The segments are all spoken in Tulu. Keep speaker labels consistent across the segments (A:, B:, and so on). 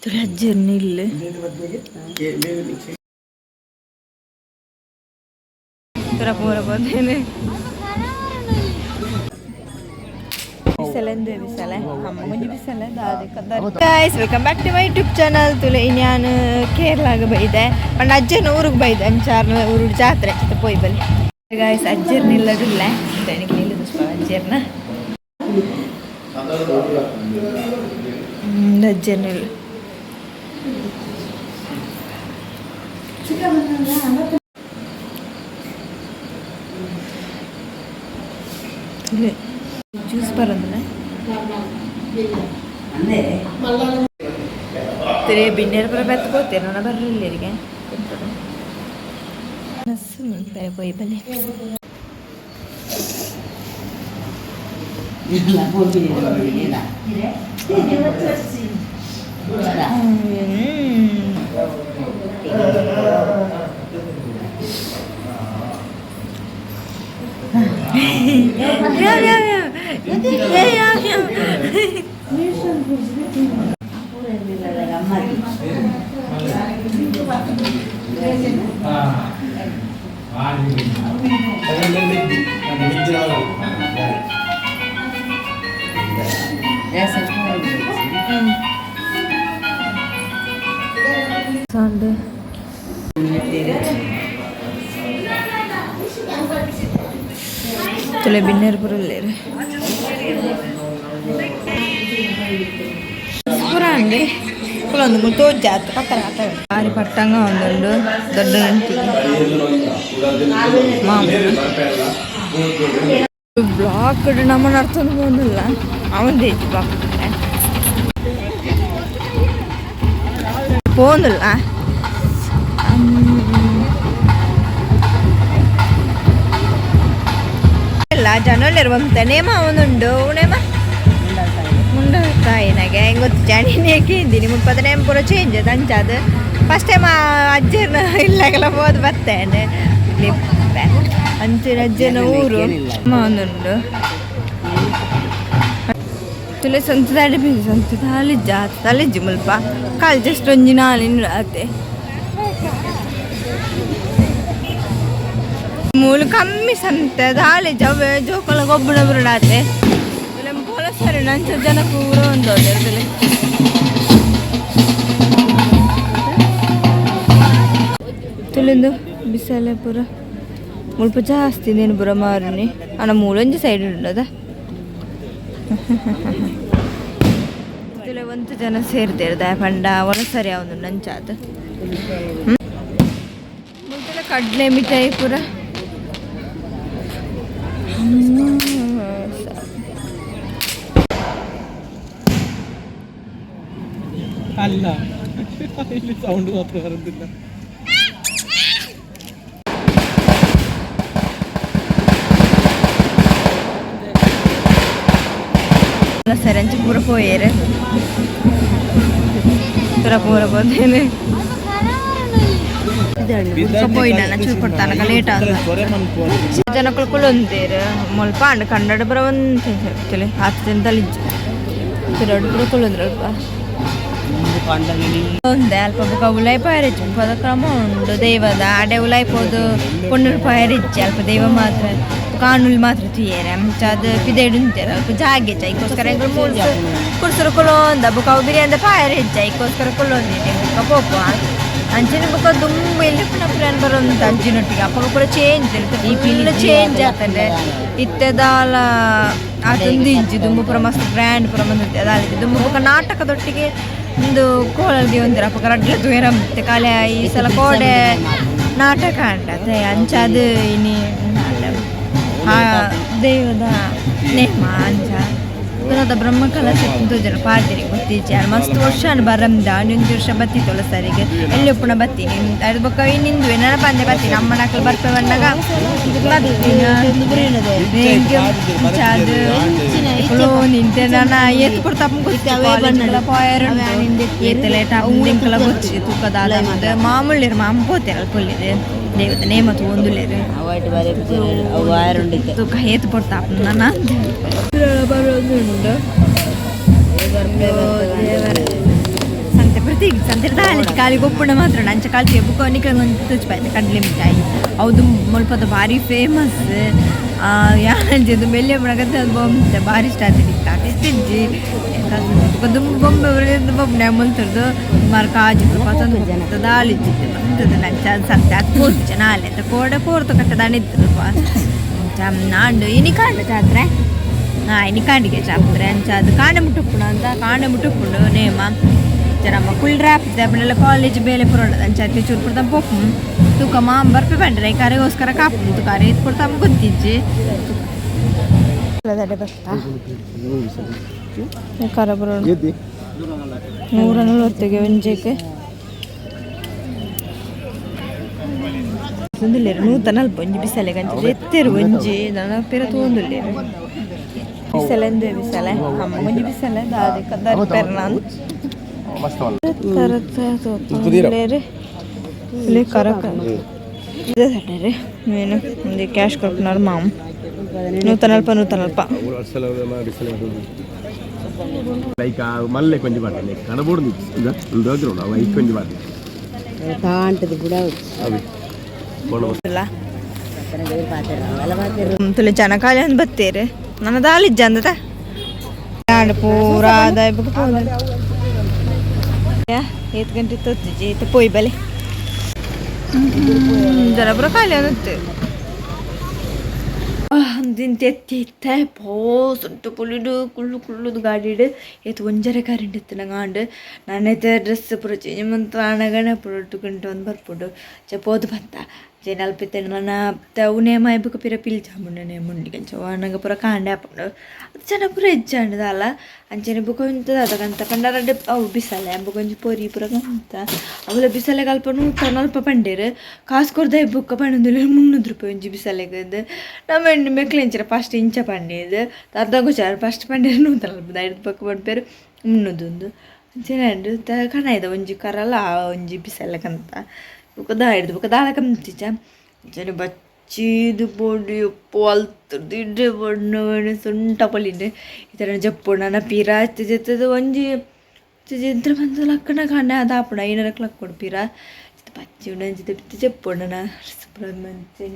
A: ಅಜ್ಜೆರ್ನ ಇಲ್ಲು ಪೂರ ಪೂರ ಪೋತೇನೆ ಬಿಸಲೆ ಬಿಸಲೆ ಅಮ್ಮ ಒಂಜಿ ಬಿಸಲೆ guys, welcome back to my YouTube channel. ತುಲೆ ಇನ್ಯಾನ್ ಕೇರಳಾಗ ಬೈದೆ ಪಂಡ ಅಜ್ಜನ ಊರಿಗೆ ಬೈದೆ, ಅಂಚಾರ್ನ ಊರು ಜಾತ್ರೆ ಚಿತ್ತ ಪೋಯ್ ಬಲ್ಲಿ. ಗಾಯ್ಸ್, ಅಜ್ಜರ್ನ ಇಲ್ಲದಿಲ್ಲ ನನಗೆ ನಿಲ್ಲುದು ಅಜ್ಜರ್ನ. ಅಜ್ಜರ್ನ ಇಲ್ಲ ತುಲೆ ಜ್ಯೂಸ್ ಬರೋದನ್ನ ತಿರೇ ಬಿನ್ನೇರು ಪುರ ಬೆತ್ತ ಪೋತೇನೆ ನನ್ನ ಬರಲಿಲ್ಲ ಇರಿಗೆ ಬೇರೆ ಪೋಯಿ ಬಲ್ಲಿ. Yeah, yeah, yeah. Yeah, yeah, yeah. Sound. ತುಲೆ ಬಿನ್ನೇರು ಪುರಲ್ಲೇರು ಪುರ ಅಂಡಿ ಕುಲೊಂದು ಮುಲ್ ತೋಜಾತ್ ಪಕ್ಕದ ಬಾರಿ ಪಟ್ಟಂಗ ಒಂದುಂಡು ದೊಡ್ಡ ಬ್ಲಾಕ್ ನಮ್ಮ ನಡ್ತೊಂದು ಪೋಂದಿಲ್ಲ ಅವನ್ ಬ್ಲಾಕ್ ಪೋಂದಿಲ್ಲ. ಇಲ್ಲ ಜನೋಲ್ಲೇರು ಬಂತ ನೇಮ ಒಂದುಂಡು ನೇಮ ಮುಂಡತಾಯಿನಾಗೆ ಹೆಂಗೆ ಗೊತ್ತು ಜಾಣಿನೇಕೆ ಇದ್ದೀನಿ ಮುಪ್ಪದ ನೇಮ ಪೂರ ಚೇಂಜ್ ಅದು ಅಂಚಾದು. ಫಸ್ಟ್ ಟೈಮ್ ಅಜ್ಜನ ಇಲ್ಲಾಗಲ ಹೋದ್ ಬರ್ತೇನೆ ಅಂಚಿನ ಅಜ್ಜನ ಊರು ಒಂದುಂಡು. ತುಲೆ ಸ್ವಂತ ದಾಡಿ ಬೀಜ ಸ್ವಂತ ತಾಲಿಜ್ಜ ತಲೆಜ್ಜಿ ಮುಲ್ಪ ಕಾಲ್ ಜಸ್ಟ್ ಒಂಜಿ ನಾಲಿನ ಆತೆ ಮೂಲು ಕಮ್ಮಿ ಸಂತೆ ದಾಳಿ ಜವೆ ಜೋಕುಲ ಗೊಬ್ಬುನ ಬುರುಡಾತೆ ಪೋಲ ಸರಿ ನಂಚ ಜನ ಪೂರ ಒಂದು ತುಲೆ ತುಲಿಂದು ಬಿಸಲೆ ಪೂರ ಮುಲ್ಪ ಜಾಸ್ತಿ ನೇನು ಪೂರ ಮಾರುನಿ ಅಣ್ಣ ಮೂಲೊಂಜಿ ಸೈಡ್ ಉಂಡದ. ತುಲೆ ಒಂದು ಜನ ಸೇರ್ದೇರ್ ದಾಯ ಪಂಡ ಒಣ ಸರಿ ಅವನು ನಂಚಾದ ಮುಲ್ತಲ ಕಡಲೆ ಮಿಠಾಯಿ ಪೂರ.
B: ಅಲ್ಲ, ಇಲ್ಲಿ ಸೌಂಡ್ ಮಾತ್ರ ಬರುದಿಲ್ಲ.
A: ಸರಿ ಅಂಚೆ ಪೂರ ಪೋಯೇರು ಪೂರ ಪೂರ ಪೋತೇನೆ ಪೋಯಿನ ಚೂರು ಕೊಡ್ತಾನಕ ಲೇಟ್ ಆದ ಜನಕ್ಕಳು ಕುಲೊಂದೇರು ಮುಲ್ಪ ಅಂಡ್ ಕನ್ನಡ ಬರ ಒಂದು 10 ಜನ ತಲಿಜ್ಜಿ ತಿರಡು ಪೂರ ಕುಲೊಂದ್ರು ಅಲ್ಪ ಒಂದೇ ಅಲ್ಪ ಬೊಕ ಉಲಾಯಿ ಪಾಯರಿಜ್ಜಿ ಪದ ಕ್ರಮ ಉಂಡು ದೈವದ ಅಡೆ ಉಲಾಯಿ ಪೋದು ಪೊಣ್ಣುಲು ಪಾಯರಿಜ್ಜಿ ಅಲ್ಪ ದೈವ ಮಾತ್ರ ಕಾಣುಲ್ ಮಾತ್ರ ತೂಯೆರೆ ಅಂಚ ಅದು ಪಿದೈಡ್ ಉಂತೇರು ಅಲ್ಪ ಜಾಗೆ ಐಕೋಸ್ಕರ ಎಂಕುಲು ಮೂಲು ಕುರ್ಸುರು ಕುಲೊಂದ ಬೊಕ ಅವು ಬಿರಿಯಂದ ಪಾಯರಿಜ್ಜಿ ಐಕೋಸ್ಕರ ಕುಲೊಂದಿನಿ ಬೊಕ ಪೋಪ ಅಂಚನೆ ಬೊಕ ದುಂಬು ಎಲ್ಲಿ ಪುನ ಬರೋಂತ ಅಜ್ಜಿನೊಟ್ಟಿಗೆ ಅಪ್ಪಗ ಪೂರ ಚೇಂಜ್ ಫುಲ್ ಚೇಂಜ್ ಆಗ್ತದೆ. ಇತ್ತೆದಾಲ ಆತೊಂದು ಇಜ್ಜಿ ದುಂಬು ಪೂರ ಮಸ್ತ್ ಗ್ರ್ಯಾಂಡ್ ಪೂರ ಬಂದಿತ್ತೆ ಅದಾಲಿಜ್ಜಿ ದುಂಬು. ಬೊಕ ನಾಟಕದೊಟ್ಟಿಗೆ ಒಂದು ಕೋಳಲ್ಗೆ ಒಂದಿರ ಅಪ್ಪಗ ರಡ್ಲ ತೂಯೆರ ಮತ್ತೆ ಕಾಲೆ ಈ ಸಲ ಕೋಡೆ ನಾಟಕ ಅಂಡ ಅಂಚಾದ ಇನಿ ಆ ದೈವದ ನೇಮ ಅಂಚ ಪುನದ ಬ್ರಹ್ಮ ಕಲಶ ತೋಜನ ಪಾಡ್ದಿರಿ ಗೊತ್ತಿಜ್ಜಿ. ಮಸ್ತ್ ವರ್ಷ ಬರಂದ ಒಂಜಿ ವರ್ಷ ಬತ್ತಿತ್ತೊಲ ಸರಿಗೆ ಎಲ್ಲಿ ಉಪ್ಪುನ ಬತ್ತೀನಿ ಅದು ಬೊಕ್ಕ ಇನ್ನಿಂದು ನೆನಪಂದೆ ಬತ್ತೀನಿ ಅಮ್ಮನಕ್ಲು ಬರ್ಪೆ ಬಂದಾಗ ಬತ್ತೀನಿ. ನಿಂತೆ ನಾನು ಏತ್ ಕೊಡ್ತಾಪ ಪೋಯರ್ ಏತಲೇಟ ಎಂಕಲ ಗೊತ್ತಿ ತೂಕದಾದ ಮಾಮೂಲಿ ಮಾಮ ಪೋತೇರಲ್ಲ ಪೊಲ್ಲಿದೆ ದೇವತೆ ನೇಮ ತೂವೊಂದುಲ್ಲೆರ್ ತೂಕ ಏತ್ ಪೊರ್ತಾಪ ನನ ಬರೋದುಂಡು ದೇವರ ಸಂತೆ. ಸಂತೆಡ್ ದಾಲ ಖಾಲಿ ಗೊಪ್ಪುಂಡ ಮಾತ್ರ ಅಂಚ ಕಲ್ಪೆ ಬುಕ್ಕ ನಿಕ್ಲೆಗ್ ಒಂಜಿ ತೋಜಿಪಾಯ್ತೆ ಕಡ್ಲೆ ಮಿಠಾಯಿ ಅವು ಮುಲ್ಪದ ಭಾರಿ ಫೇಮಸ್. ಯಾನ್ ಮೆಲ್ಲೆ ಉಪ್ಪುನಗ ಬೊಂಬೆ ಭಾರಿ ಇಷ್ಟ ಆತಿತ್ತು. ಇತ್ತೆ ಇತ್ತಿಜ್ಜಿ. ಬೊಕ್ಕ ದುಂಬು ಬೊಂಬೆ ಬೊಂಬೆ ಮುಲ್ತುರ್ದು ಸುಮಾರು ಕಾಜು ಪತ್ತೊಂದು ದಾಲ ಇಜ್ಜಿತ್ತು ಮಂತುದು. ಅಂಚ ಸಂತೆ ಅತ್ ಪೋತುಜ ನಾಲೆ ಅತ್ತ ಕೋಡೆ ಪೋರ್ತು ಕಟ್ಟ ದಾನೆ ಇತ್ತು. ಅಂಚ ಆಂಡ್ ಇನಿ ಕಾಂಡ ಜಾತ್ರೆ. ಇನಿ ಕಾಂಡಿಗೆ ಜಾತ್ರೆ. ಅಂಚ ಅದು ಕಾಂಡೆ ಮುಟ್ಟುಪ್ಪುಂಡು ಅಂತ ಕಾಂಡೆ ಮುಟ್ಟುಪ್ಪುಂಡು ನೇಮ. ಅಂಚ ನಮ್ಮ ಕುಲ್ಡ್ರೆ ಆಪುಜಿ ಅಪಂಡಲ ಕಾಲೇಜ್ ಬೇಲೆ ಪೂರ ಉಂಡು. ಅಂಚ ಅತ್ತೆ ಚೂರು ಪೂರ ಪೋಪುಂ ತೂಕ. ಮಾಮ ಬರ್ಪೆ ಪಂಡ್ರೆ ಕರೆಗೋಸ್ಕರ ಕಾಪುಂಡು ತುಕ. ಏತ್ ಪೊರ್ತು ಗೊತ್ತಿಜ್ಜಿ. ಬತ್ತ ಕರ ಬರೋಣ 140ಗೆ ಒಂಜೆಕ್ ಉಂದುಲ್ಲೆರ್ 140 ಒಂಜಿ ಬಿಸಲೆ ಅಂಚ ಎತ್ತೆರ್ ಒಂಜಿ ನನ ಪಿರ ತೂವೊಂದುಲ್ಲೆರ್. ಬಿಸಲೆ ಅಂದೆ ಬಿಸಲೆ ಅಮ್ಮ ಒಂಜಿ ಬಿಸಲೆ ದಾದೆ ದಾರಿ ಪೆರ್ನ ತೂವೊಂದುಲ್ಲೆರ್. ಕರಕ ಮೀನು ಒಂಜಿ ಕ್ಯಾಶ್ ಕೊರ್ಪುನಾರ್ ಮಾಮ್. 140 140.
C: ಲೈಕ್ ಮಲ್ಲೆ ಕೊಂಜಿ ಬಾಟಲಿ ಕನಬೋಡು ಇಂದು ಅವು ಐಕ್ ಕೊಂಜಿ ಬಾಟಲಿ.
D: ತಾಂಟದ ಬುಡ.
C: ಅವಿ
A: ತುಲೆ ಜನ ಖಾಲಿ ಅಂದ್ ಬತ್ತೇರು ನನ್ನ ದಾಲಿಜ್ಜ ಅಂದತ ಆಂಡ್ ಪೂರ ಆದಾಯ ಬೊಕ ಪೋದು. ಏತ್ ಗಂಟೆ ತೊತ್ತಿಜಿ ಇತ್ತೆ ಪೋಯ್ ಬಲೆ ಜನ ಪೂರ ಖಾಲಿ ಆದಿತ್ತು. ದಿನ ಎತ್ತಿ ಇತ್ತೆ ಪೋಸುಂಟು ಪುಳಿಡು ಕುಳ್ಳು ಕುಳ್ಳುದು ಗಾಡಿಡ್ ಏತ್ ಒಂಜರೆ ಕರೆಂಟ್ ಇತ್ತು ನಂಗೆ. ಆಂಡ್ ನಾನೈತೆ ಡ್ರೆಸ್ ಪೂರ ಚೇಂಜ್ ಮಂತ್ ಆನಗನೆ ಪೂರ ಗಂಟೆ ಒಂದು ಬರ್ಪುಂಡು. ಚ ಪೋದು ಬತ್ತ ಜೇನ್ ಅಲ್ಪ ಇತ್ತೆ ನನ್ನ ಉನೇ ಮಾಯ ಬೊಕ ಪಿರ ಪಿಲ್ಜಾಮುಂಡು ಮುಂಡಿಗೆ. ಅಂಚ ಆನಗ ಪೂರ ಕಾಂಡೆ ಆಪುಂಡು. ಅದು ಜನ ಪೂರ ಹೆಚ್ಚಾಂಡ್ ದಾಲ. ಅಂಚನೆ ಬೊಕ ಉಂತದ ಪಂಡ ರಡ್ಡ್ ಅವು ಬಿಸಲೆ ಬೊಕ ಒಂಜಿ ಪೊರಿ ಪೂರ ಕಂತ. ಅವುಲ ಬಿಸಲೆಗ್ ಅಲ್ಪ 140 ಪಂಡೆರ್. ಕಾಸ್ ಕೊರ್ದೆ ಬೊಕ್ಕ ಪಂಡೊಂದುಲ್ಲೆರ್ 300 ರೂಪಾಯಿ ಒಂಜಿ ಬಿಸಲೆಗ್. ನಮ್ಮ ಮೆಕ್ಲೆಂಚಿನ ಫಸ್ಟ್ ಇಂಚ ಪಂಡೇದು ಅರ್ಧ ಗುಜಾರ್ ಫಸ್ಟ್ ಪಂಡೆರ್ 140, ಐದು ಬೊಕ್ಕ ಪನ್ಪೆರ್ 300. ಅಂಚನೆ ಆಂಡ್ ಕನಾಯ್ದ ಒಂಜಿ ಕರಲ ಒಂಜಿ ಬಿಸಲೆಗಂತ ಬೊಕ ದಾಯ್ಡ್ದು ಬೊಕ ದಾಲ ಕಮ್ತಿಜ. ಅಂಚನೆ ಬಚ್ಚಿದ್ ಪೋಂಡು ಯಪ್ಪೋ. ಅಲ್ತುರ್ದು ಇಡೆ ಬಣ್ಣು ಸೊಂಟ ಪೊಲಿಂಡ್. ಈ ಥರ ಜಪ್ಪುಂಡು ನನ ಪಿರ ಜತ್ತುದು ಒಂಜಿ ಜಂತ್ರ ಪಂದ್ ಲಕ್ಕಣ ಕಾಂಡೆ ಅದು ಆಪುಂಡು ಐನರಕ್ಕೆ ಲಕ್ಕೊಡು ಪಿರ ಬಚ್ಚಿ ಉಂಡು. ಅಂಚಿದ ಮಿತ್ತ್ ಜಪ್ಪುಂಡು ನನ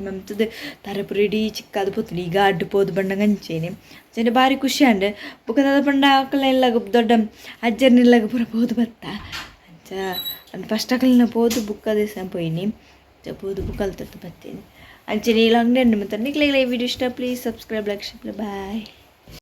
A: ಮಂತುದು ತರೆ ಪೂರ ಇಡೀ ಚಿಕ್ಕಾದ್ ಪೋತುಂಡು. ಈ ಗಾಡ್ಡ್ ಪೋದು ಬಣ್ಣಗ ಅಂಚೆನೆ ಅಂಚನೆ ಬಾರಿ ಖುಷಿ ಆಂಡ್. ಬೊಕ ದಾದ ಪಂಡ ಅಕಲ್ನ ಇಲ್ಲಗ್ ದೊಡ್ಡ ಅಜ್ಜೆರ್ನ ಇಲ್ಲಗ್ ಪೂರ ಪೋದು ಬತ್ತ. ಅಂಚ ಫಸ್ಟ್ ಅಕಲ್ನ ಪೋದು ಬೊಕ್ಕ ದೇವಸ್ಥಾನ ಪೋಯಿನಿ. ಅಂಚ ಪೋದು ಬೊಕ ಅಲ್ತುರ್ದು ಬತ್ತೀನಿ. ಅಂಚನೆ ಈ ಲಾಂಗ್ ಎಂಡ್ ಮಂತ. ನಿಕ್ಲೆಗ್ಲ ಈ ವಿಡಿಯೋ ಇಷ್ಟ please subscribe, like, share. Bye.